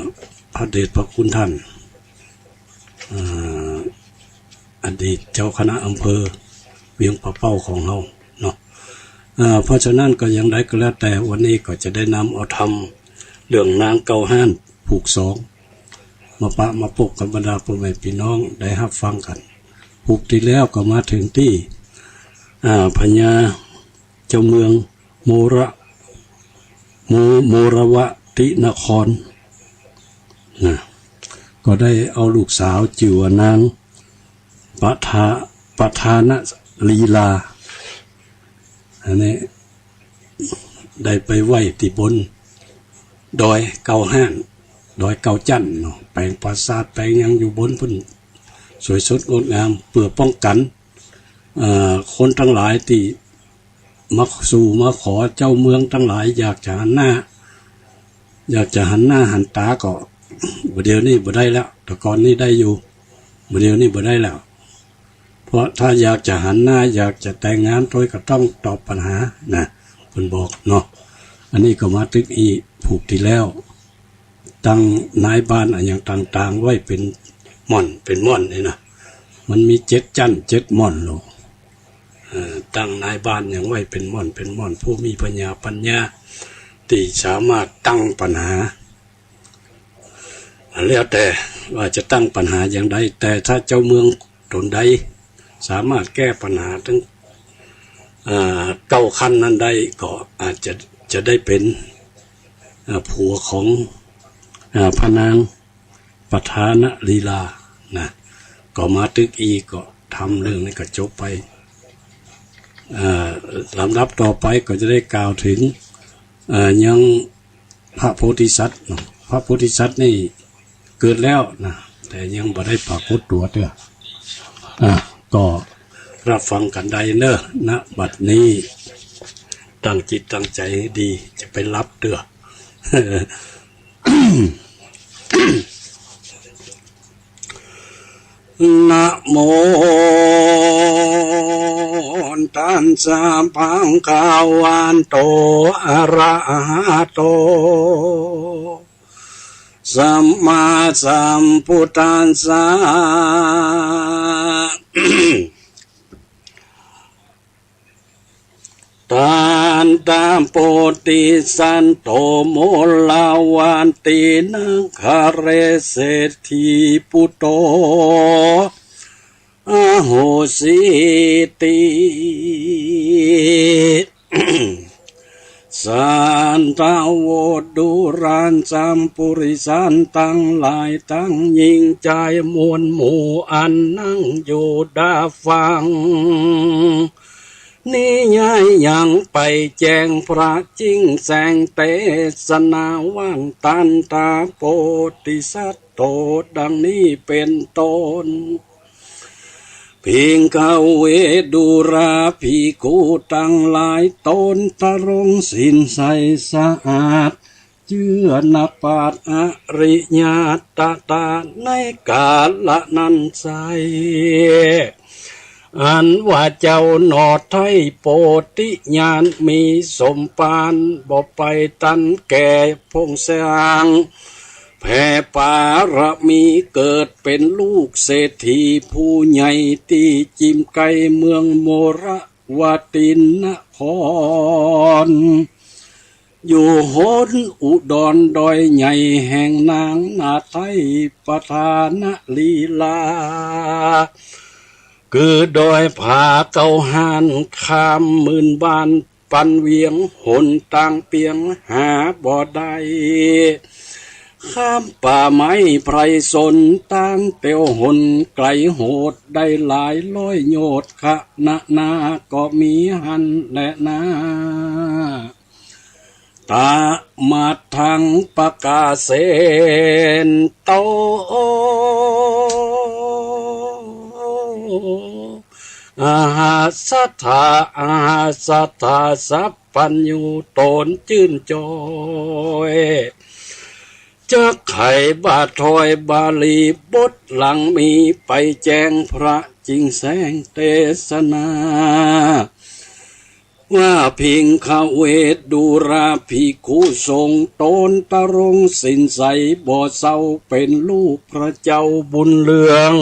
พระเดชพระคุณต้าน เอ่อ อดีตเจ้าคณะอำเภอเวียงป่าเป้าของเฮาเนาะ เอ่อ เพราะฉะนั้นก็อย่างใดก็แล้วแต่ วันนี้ก็จะได้นำเอาธรรมเรื่องนางเก้าฮ้านผูกสอง มาปะมาปบกับบรรดาป้อแม่ปี้น้องได้ฮับฟังกั๋น ผูกตี้แล้วก็มาเถิงตี้ อ่า พญาเจ้าเมือง โมระ โม-, โมรวตินครนะ ก็ได้เอาลูกสาวจื้อว่านางปะทา-, ปะทานลีลา อันนี้ได้ไปไหว้ตี้บนดอยเก้าฮ้าน ดอยเก้าจั๊นเนาะ แป๋งปราสาทแป๋งหยังอยู่บนปุ้น สวยสดงดงาม เปื้อป้องกั๋น เอ่อ คนตังหลายตี้ มาสู่มาขอเจ้าเมืองตังหลาย อยากจะหันหน้า อยากจะหันหน้าหันต๋าก็ บ่าเดี่ยวนี้บ่ได้แล้ว แต่ก่อนนี้ได้อยู่ บ่าเดี่ยวนี้บ่ได้แล้ว เพราะถ้าอยากจะหันหน้า อยากจะแต่งงานตวยก็ต้องตอบปัญหานะ เปิ้นบอกเนาะ อันนี้ก็มาตึกอี้ ผูกตี้แล้ว ตังนายบ้านอะหยังต่างๆ ไว้เป๋นม่อน เป๋นม่อนนี่นะ มันมีเจ็ดจั๊น เจ็ดม่อนโล เอ่อ ตั้งนายบ้านหยังไว้เป๋นม่อนเป๋นม่อน ผู้มีผญาปัญญาตี้สามารถตั้งปัญหา แล้วแต่ว่าจะตั้งปัญหาอย่างใด แต่ถ้าเจ้าเมืองต๋นใดสามารถแก้ปัญหาตึง อ่า เก้าขั้นนั้นได้ ก็อาจจะ จะได้เป๋น อ่า ผัวของ อ่า พระนางประธานลีลานะ ก็มาตึกอี้ ก็ทำเรื่องนี้ก็จบไป อ่า ลำดับต่อไปก็จะได้กล่าวเถิง อ่า ยัง พระโพธิสัตว์เนาะ พระโพธิสัตว์นี่เกิดแล้วนะ แต่ยังบ่ได้ปรากฏตั๋วเตื้อ อ่ะ ก็ฮับฟังกั๋นได้เน่อ ณ บัดนี้ ตั้งจิตตั้งใจ๋หื้อดี จะไปหลับเตื้อ นะโม ตัสสะ ภะคะวะโต อะระหะโต สัมมาสัมพุทธัสสะ ตัตถะ โพธิสัตโต โมระวะติ นะคะเร เสฏฐีปุตโต อะโหสิติ สัตถะ โวดุรา สัพปุริสัตตังหลาย ตังญิงจายมวลหมู่ อันนั่งอยู่ดาฟัง นี้ ย้ายหยังไปแจ้งพระจิ่งแสงเตสนาว่า ตัตถะ โพธิสัตโต ดังนี้เป๋นต้น ภิกขะเว ดูราภิกขุตังหลาย ตนตรงศีลใสสะอาด เจื้อหน้าปาดอริยะตะตะ ในกาละนั้นไซร้ อันว่าเจ้าหนอไท้โพธิญาณมีสมภาร บ่ไปตันแก่พงสร้าง แผ่ปารมีเกิดเป๋นลูกเศรษฐีผู้ใหญ่ ตี้จิมไกเมืองโมระวะตินคร อยู่หนอุดรดอยใหญ่แห่งนางนาไท้ประธานลีลา คือดอยผาเก้าห้าน ข้ามหมื่นบ้านปันเวียง หนตางเปียงหาบ่ได้ ข้ามป่าไม้ไพรสน ตางเตียวหนไก๋โหด ได้หลายร้อยโยชน์ ขนานาก็มีหั้นแลนา ตะมัทธัง ปะกาเสนโต อะหาสัทธา อะหาสัทธา สัพพัญญู ต๋นจื้นจอย จักไขบ่าถ้อยบาลีบทหลังมี ไปแจ้งพระจิ่งแสงเตสนา ว่าภิกขะเว ดูราภิกขุสงฆ์ ตนตรงศีลใสบ่เศร้า เป๋นลูกพระเจ้าบุญเรือง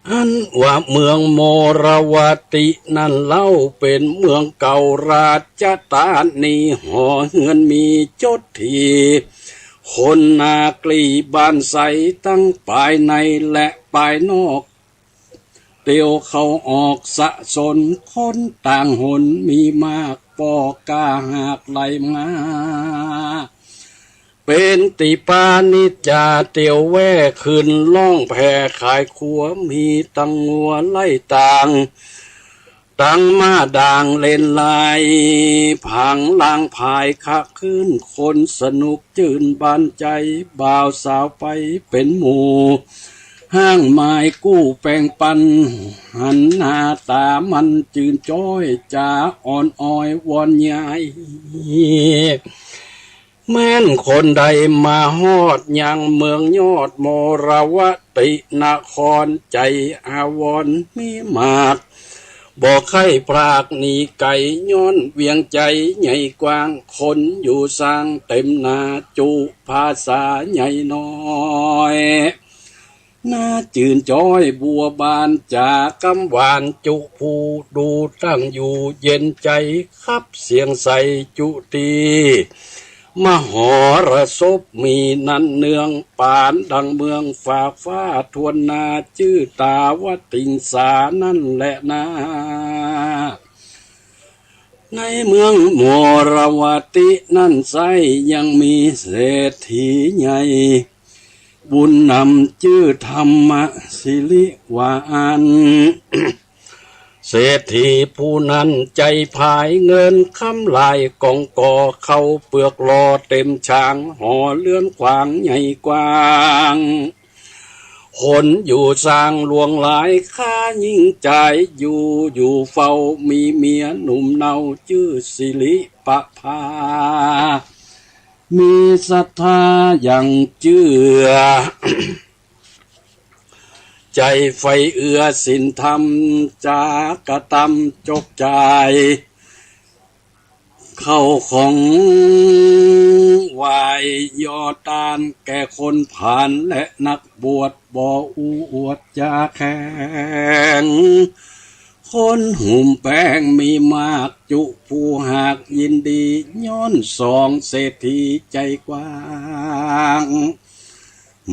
อันว่าเมืองโมระวะตินั้นเล่า เป๋นเมืองเก่าราชธานี หอเฮือนมีจดถี่ คนนาคลีบ้านใส ตังภายในและภายนอก เตียวเข้าออกสะสน คนต่างหนมีมาก ป้อก้าหากไหลมา เป๋นตี้ปานิจจา เตียวแว่ขึ้นล่องแพขายคัว มีตังงัวไล่ต่าง ตังม้าด่างเล่นลาย ผางลางผายคะครื้น คนสนุกจื้นบานใจ๋ บ่าวสาวไปเป๋นหมู่ ฮ้างหมายกู้แป่งปัน หันหน้าต๋ามันจื้นจ้อย จ๋าอ่อนอ้อยว่อนใย แม้นคนใดมาฮอดยังเมืองยอดโมระวะตินคร ใจ๋อาวรณ์มีมาก บ่ใค่พรากหนีไก๋ ย้อนเวียงใจ๋ใหญ่กว้าง คนอยู่สร้างเต๋มนา จุภาษาใหญ่น้อย นาจื้นจ๊อยบัวบานจ๋ากำหวานจุผู้ดูตั้งอยู่เย็นใจ๋ คับเสียงใสจุตี้ มหรสพมีนั้นเนือง ปานดังเมืองฝากฟ้าถ้วนนา จื้อตาวติงสานั้นแลนา ในเมืองมรวตินั้นไส้ ยังมีเศรษฐีใหญ่ บุญนำจื้อธรรมสิริวาอัน เศรษฐีผู้นั้นใจ๋ผายเงินคำหลายก๋องก่อ เข้าเปือกหล่อเต๋มฉาง หอเฮือนขวางใหญ่กว้าง คนอยู่สร้างหลวงหลาย ค้ายิ่งจ่ายอยู่ อยู่เฝ้ามีเมียหนุ่มเนา จื้อสิริประภา มีศรัทธาอย่างเจื้อ ใจ๋ใฝ่เอื้อศีลธรรม จ๋ากระตำจกจ่าย เข้าของไหว้ยอตาน แก่คนผ่านและนักบวช บ่อู้อวดจ๋าแข็ง คนหุมแป้งมีมาก จุผู้หากยินดี ย้อนสองเศรษฐีใจ๋กว้าง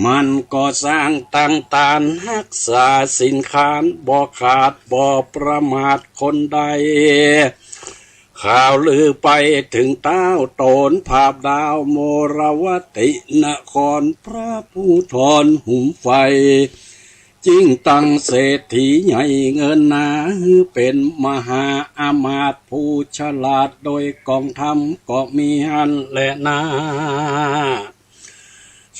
มันก่อสร้างตั้งตาน ฮักษาศีลคาน บ่ขาดบ่ประมาทคนใด ข่าวลือไปเถิงต้าว โต๋นผาบดาวมรวตินคร พระผู้ทอนหุมไฟ จึ่งตั้งเศรษฐีใหญ่เงินนา หื้อเป๋นมหาอำมาตย์ผู้ฉลาด โดยกองธรรมก็มีหั้นแลนา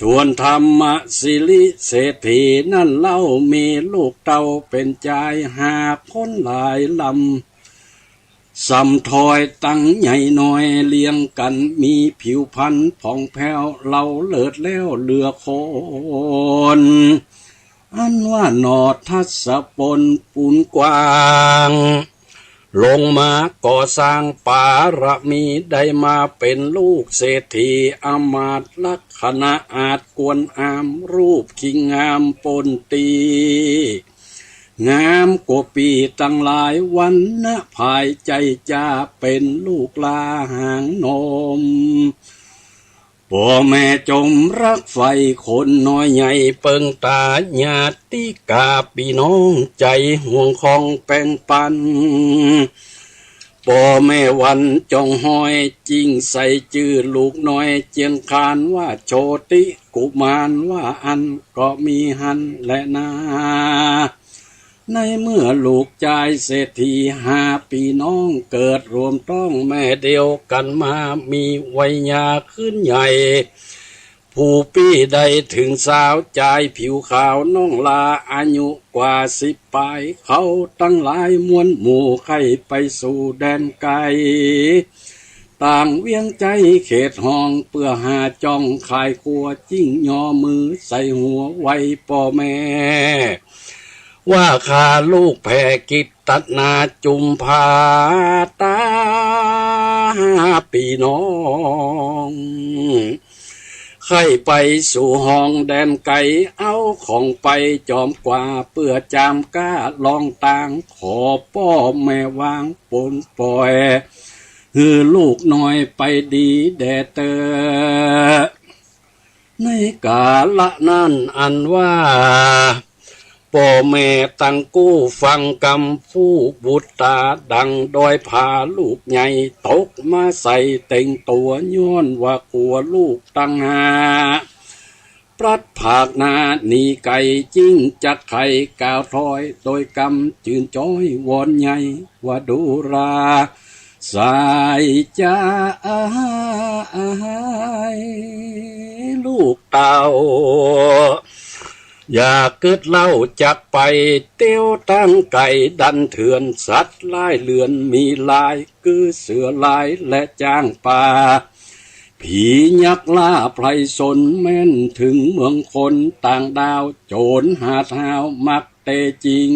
ส่วนธรรมสิริเศรษฐีนั้นเล่า มีลูกเต้าเป๋นจายห้าคนหลายลำ ส่ำถ้อยตังใหญ่น้อยเรียงกั๋น มีผิวพรรณผ่องแผ้ว เลาเลิศแล้วเหลือคน อันว่าหน่อทัศพลปูนกว้าง ลงมาก่อสร้างปารมี ได้มาเป๋นลูกเศรษฐีอำมาตย์ ลักขณะอาจกวนอาม รูปคิงงามปนตี้ งามกว่าปี้ตังหลาย วรรณะผายใจ๋จ้า เป๋นลูกหล้าหางนม ป้อแม่จมฮักใฝ่คนน้อยใหญ่ เปิงต๋าญาติกาปี้น้อง ใจ๋ห่วงของแป่งปัน ป้อแม่วันจองฮอย จึ่งใส่จื้อลูกน้อยเจียงคาน ว่าโชติกุมาร ว่าอั้นก็มีหั้นแลนา ในเมื่อลูกจายเศรษฐีห้าปี้น้อง เกิดรวมต๊องแม่เดียวกั๋นมา มีวัยยาขึ้นใหญ่ ผู้ปี้ได้เถิงสาว จายผิวขาวน้องหล้า อายุกว่าสิบป๋าย เขาตังหลายมวลหมู่ ใค่ไปสู่แดนไก๋ ต่างเวียงใจ๋เขตห้อง เปื้อหาจ้องขายครัว จึ่งย่อมือใส่หัวไหว้ป้อแม่ ว่าข้าลูกแผ่กิตนาจุมพาต๋าห้าปี้น้อง ใค่ไปสู่ห้องแดนไก๋ เอาของไปจอมกว่า เปื้อจามก้าลองตาง ขอป้อแม่วางปลดป่อย หื้อลูกน้อยไปดีแด่เต๊อะ ในกาละนั้นอันว่า ป้อแม่ตังกู้ฟังกำ ฟู่บุตต๋าดังดอยผา ลูกใหญ่ตกมาใส่เต็งตั๋ว ย้อนว่ากั๋วลูกตังห้า ปลัดผากหน้าหนีไก๋ จึ่งจักไขกล่าวถ้อย โดยกำจื้นจ๊อยวอนใหญ่ ว่าดูราสายจาย ลูกเต้า อย่ากึ๊ดเล่าจักไปเตียวตางไก๋ ดันเถื่อนสัตว์ร้ายเรือนมีหลาย กือเสือลายและจ๊างป่า ผียักษ์ล่าไพรสน แม่นเถิงเมืองคนต่างดาว โจ๋รหาดฮาวมักแต๊จริง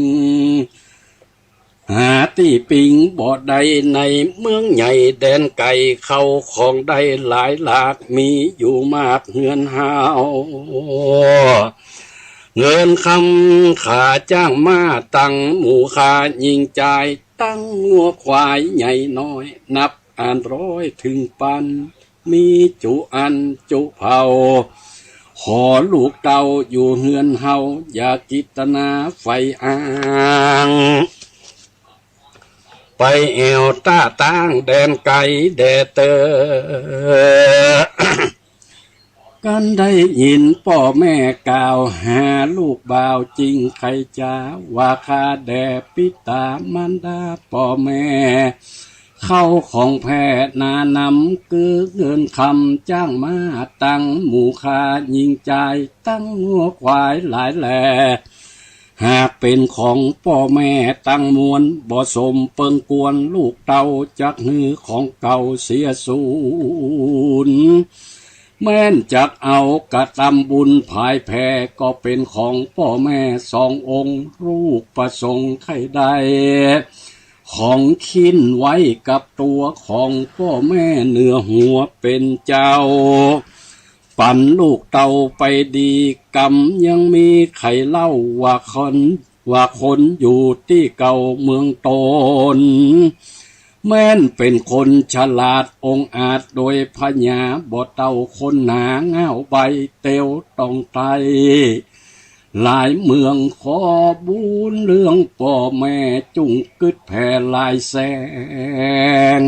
หาตี้ปิงบ่ได้ ในเมืองใหญ่แดนไก๋ เข้าของได้หลายหลาก มีอยู่มากเฮือนฮาว เงินกำข้าจ้างมาตังหมู่ข้าญิงจาย ตังงัวควายใหญ่น้อย นับอันร้อยเถิงปัน มีจุอันจุเผ่า ขอลูกเต้าอยู่เฮือนเฮา อย่ากิตนาใฝ่อ้าง ไปแอ่วต้าตางแดนไก๋แด่เต๊อะ กันได้ยินป้อแม่กล่าวหาลูกบ่าวจิงไขจ๋า ว่าข้าแด่ปิต๋ามารดาป้อแม่ เข้าของแพ่นานำ คือเงินกำจ้างมาตังหมู่ข้าญิงจาย ตังงัวควายหลายแหล่ หากเป๋นของป้อแม่ตังมวล บ่สมเปิงควร ลูกเต้าจักหื้อของเก่าเสียสูญ แม้นจักเอากระตำบุญผายแผ่ ก็เป๋นของป้อแม่สององค์ ลูกประสงค์ใค่ได้ ของขิ้นไว้กับตั๋ว ของป้อแม่เหนือหัวเป๋นเจ้า ปั๋นลูกเต้าไปดี กำยังมีใค่เล่า ว่าคน ว่าคนอยู่ตี้เก่าเมืองตน แม้นเป๋นคนฉลาดองอาจโดยผญา บ่เต้าคนหนาง่าวใบ้ เตียวต้องไต้ หลายเมืองขอบุญเรื่องป้อแม่ จุ่งกึ๊ดแผ่หลายแสง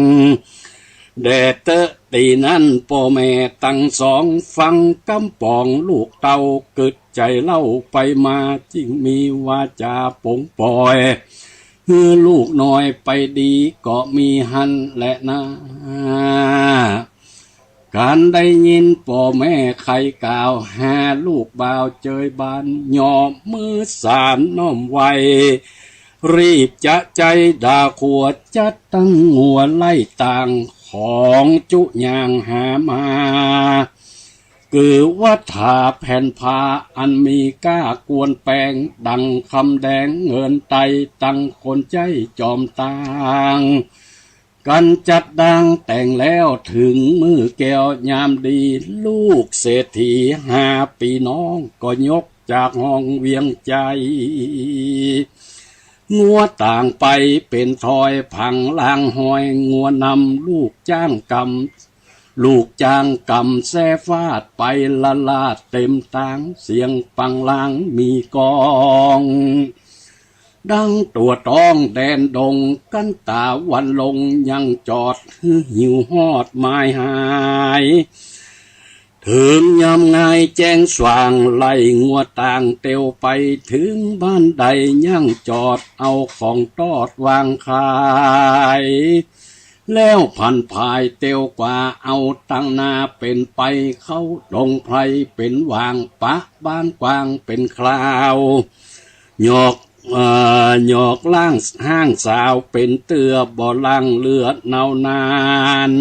แด่เต๊อะ ตี้นั้นป้อแม่ตังสอง ฟังกำป๋องลูกเต้ากึ๊ดใจ๋เล่าไปมา จึงมีวาจ๋าป๋งป่อย หื้อลูกน้อยไปดี ก็มีหั้นแหละนา กันได้ยินป้อแม่ไขกล่าวหาลูกบ่าวเจยบาน ยอมมือสารน้อมไหว้ รีบจะใจ๊ด่าขัว จัดตังงัวไล่ต่าง ของจุย่างหามา คือวัตถาแผ่นผ้าอันมีก้ากวนแปง ดั่งคำแดงเงินไต ตังคนใจ๊จอมตาง กันจัดดางแต่งแล้ว เถิงมื้อแก้วยามดี ลูกเศรษฐีห้าปี้น้อง ก็ยกจากห้องเวียงใจ๋ งัวต่างไปเป๋นทอย ผังล้างฮอยงัวนำ ลูกจ้างกำ ลูกจ้างกำแส้ฟาดไปละลาดเต๋มตาง เสียงปังลางมีก้อง ดังตั๋วต้องแดนดง กั๋นต๋าวันลงยังจอด หื้อหิวฮอดหมายหาย เถิงยามงายแจ้งสว่าง ไล่งัวต่างเตียวไป เถิงบ้านใดยังจอด เอาของตอดวางขาย แล้วผันผายเตียวกว่า เอาตังนาเป๋นไป เข้าดงไพรเป๋นหว่าง ปะบ้านกว้างเป๋นคราว หยอก เอ่อ หยอกล่างห้างสาวเป๋นเตื้อ บ่หลั่งเลือดเน่านาน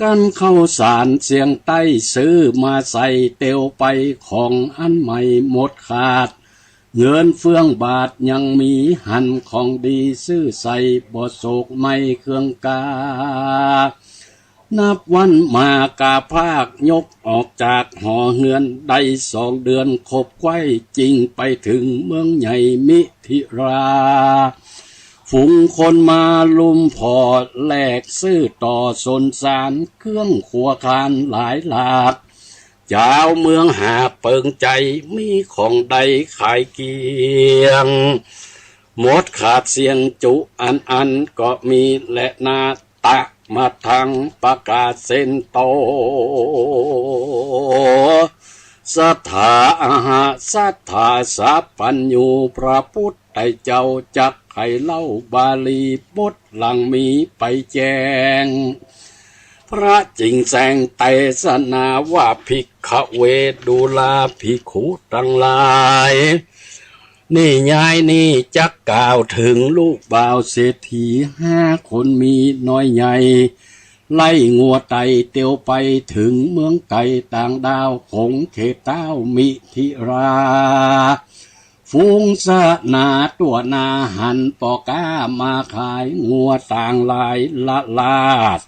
กั๋นข้าวสารเสียงใต้ ซื้อมาใส่เตียวไป ของอันใหม่หมดขาด เงินเฟื่องบาทยังมี หันของดีซื้อใส่ บ่โศกไหม้เครื่องกา นับวันมากาพากยกออกจากหอเฮือน ได้สองเดือนครบไขว้ จึงไปเถิงเมืองใหญ่มิถิรา ฝูงคนมาลุมผ่อ แลกซื้อต่อสนสาร เครื่องครัวคานหลายหลาก จาวเมืองหาเปิงใจ๋ มีของใดขายเกลี้ยง หมดขาดเสี้ยงจุอันอัน ก็มีแลนา ตะมะทังปะกาเสนโต สัตถาอะหะสัตถาสัพพัญญู พระปุทธเจ้าจักไขเล่าบาลีบทหลังมีไปแจ้ง พระจึงแสดงเตสนาว่า ภิกขเว ดูราภิกขุตังหลาย นิยายนี้จักกล่าวเถิงลูกบ่าวเศรษฐีห้าคนมีน้อยใหญ่ ไล่งัวไต่เตียวไปเถิงเมืองไก๋ต่างดาว ขงเขตเต้ามิถิรา ฝูงสนาตั๋วนาหันป้อก๊ามาขาย งัวต่างหลายละลาด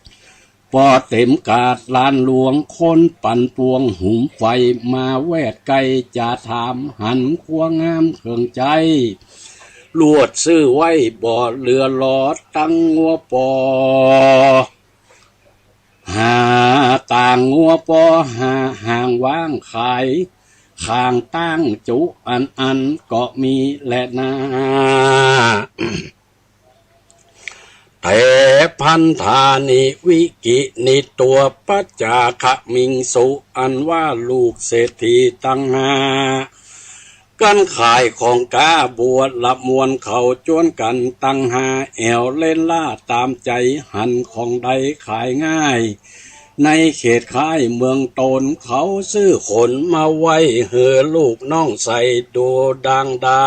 ปอเต๋มกาดลานหลวงคนปั่นปวงหุมไฟมาแวดใก้ จะถามหันครัวงามเครื่องใจ๊ ลวดซื้อไว้บ่เหลือหลอดตังงัวปอ หาต่างงัวปอหาห่างว้างขาย ข้างตั้งจุอันอันก็มีแลนา แต่พันธานิวิกินิตัวปัจจาคมิงสุ อันว่าลูกเศรษฐีตังห้า กั๋นขายของก๊าบัวละมวลเขาจวนกั๋นตังห้าแอ่วเล่นล่าต๋ามใจ๋ หันของได้ขายง่าย ในเขตค่ายเมืองต๋นเขาซื้อขนมาไว้หื้อลูกน้องใส่ดูดังดา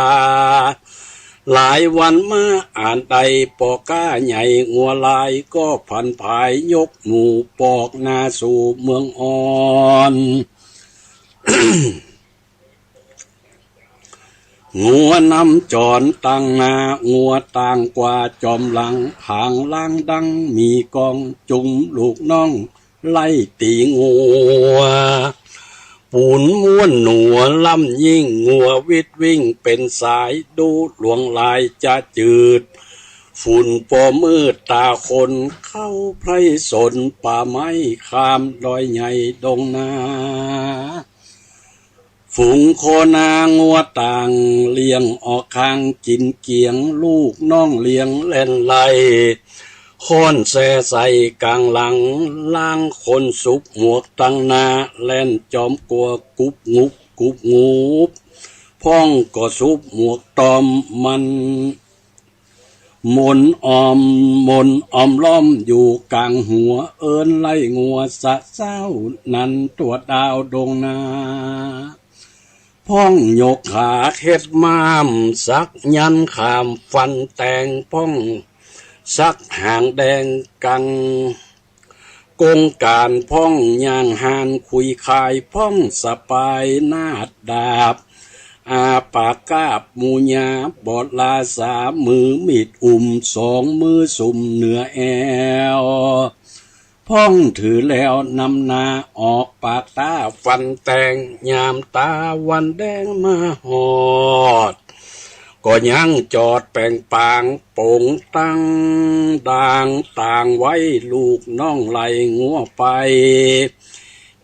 หลายวันมาอ่านได้ปอก๊าใหญ่งัวลายก็ผันผายยกหมู่ปอกนาสู่เมืองอ่อน งัวนำจ๋อนตังหน้างัวต่างกว่าจ๋อมหลัง หางล้างดังมีกองจุมลูกน้องไล่ตี๋งัว ปู๋นม้วนหนัวล่ำยิ่งงัววิดวิ่งเป๋นสาย ดูหลวงลายจะจืด ฝุ่นปอมืดต๋าคนเข้าไพร่สน ป่าไม้ข้ามดอยใหญ่ดงนา ฝูงโคนางัวต่างเลี้ยงออกข้างกิ๋นเกียง ลูกน้องเลี้ยงแล่นไล่ ค้อนแส่ใส่ก๋างหลัง ล้างคนสุบหมวกตังหน้า แล่นจ๋อมกั๋วกุบงุบกุบงุบ พ่องก็สุบหมวกตอมมัน มนออม มนออมล้อมอยู่ก๋างหัว เอิ้นไล่งัวสะเซ้านั้นตั๋วดาวดงนา พ่องยกขาเฮ็ดม่ามสักยันต์ข้ามฟันแตง พ่องสักหางแดงกัง กงก๋านพ่องย่างฮานคุยคาย พ่องสะปายนาดดาบ อาปากกาบหมู่หญ้าบอดลาสา มือมีดอุ่มสองมือสุมเหนือแอว พ่องถือแล้วนำหน้าออกปากต้าฟันแตง ยามตาวันแดงมาฮอด ก็ยังจอดแป๋งปางโป๋งตั้งดางต่างไว้ ลูกน้องไล่งัวไป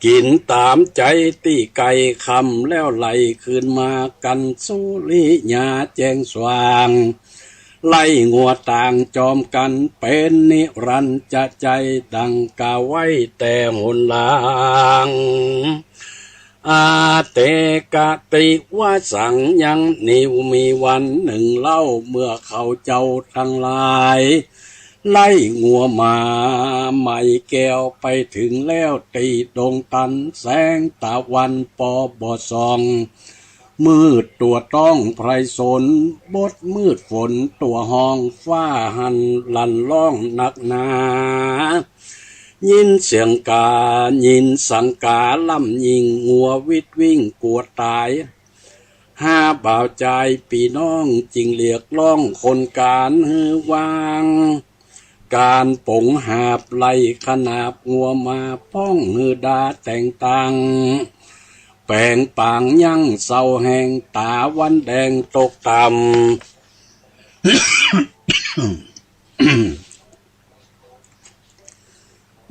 กิ๋นต๋ามใจ๋ตี้ใก้ค่ำแล้วไล่คืนมากั๋นสุริยาแจ้งสว่าง ไล่งัวต่างจ๋อมกั๋นเป๋นนิรันดร์จะใจ๋ ดังกล่าวไว้แต่หนหลัง อาเตกะติวสัง ยังนิวมีวันนึ่งเล่า เมื่อเขาเจ้าตังหลาย ไล่งัวมาไหม้แก้วไปเถิงแล้วตี้ดงตัน แสงตะวันปอบ่ส่อง มืดตั๋วต๊องไพรสน บดมืดฝนตั๋วฮ้อง ฟ้าหันลั่นร้องนักหนา ยินเสียงก๋า ยินสังก๋าล่ำยิ่ง งัววิดวิ่งกั๋วต๋าย ห้าบ่าวจายปี้น้องจึงเรียกร้อง คนก๋านหื้อวางก๋านป๋งหาบ ไล่ขนาบงัวมา พ่องหื้อดาแต่งตั้ง แป๋งปางยั้งเศร้าแห้ง ต๋าวันแดงตกต่ำ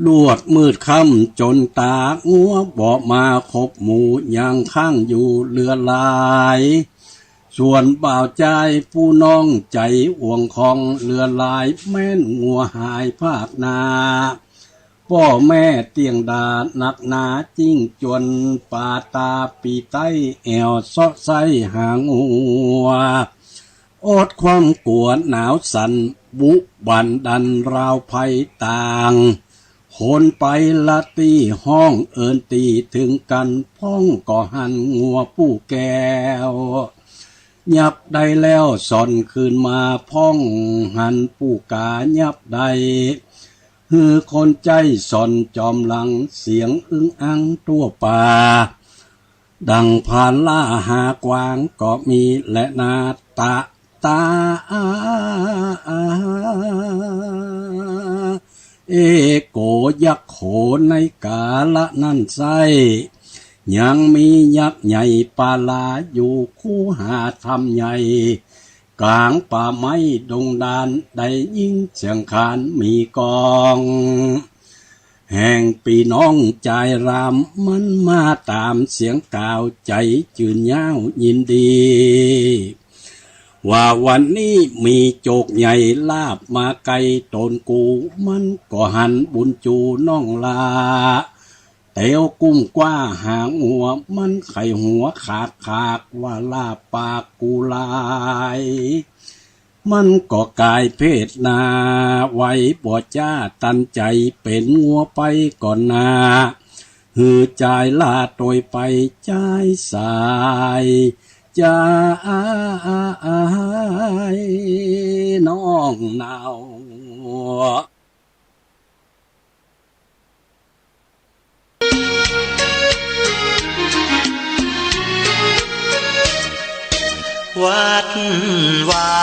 ลวดมืดค่ำจ๋นต๋า งัวบ่มาครบหมู่ ยังค้างอยู่เหลือหลาย ส่วนบ่าวจายผู้น้องใจ๋ห่วงของเหลือหลาย แม้นงัวหายพลาดนา ป้อแม่เตี้ยงดานักหนา จิ๊งจวนป่าต๋าปี้ใต้ แอ่วเซาะไส้หางัว อดความกั๋วหนาวสั่น บุบันดันราวภัยต่าง คนไปละตี้ฮ้องเอิ้นตี้เถิงกั๋น พ่องก็หันงัวผู้แก้ว ยับได้แล้วส่อนคืนมา พ่องหันผู้ก๋ายับได้ หื้อคนใจ๊ส่อนจ๋อมหลัง เสียงอึ้งอั้งตั๋วป่า ดังผ่านล่าหากวางก็มีแลนา ตะตา เอโก ยักษ์โข ในก๋าละนั้นไส้ ยังมียักษ์ใหญ่ปาลาอยู่ คูหาถ้ำใหญ่ ก๋างป่าไม้ดงดาน ได้ยินเสียงขานมีก้อง แห่งปี้น้องจายราม มันมาต๋ามเสียงกล่าว ใจ๋จืนย้าวยินดี ว่าวันนี้มีโจคใหญ่ ลาบมาไกลต๋นกู มันก็หันบุญจูน้องลา แต๋วกุ้มกว้าหางหัว มันไขหัวขากขาก ว่าลาบปากกูหลาย มันก็ก๋ายเพศนา ไหวบ่จ๊าตันใจ๋ เป๋นงัวไปก่อนหน้า หื้อจายลาตวยไป จายสาย จายน้องเนา วัดวา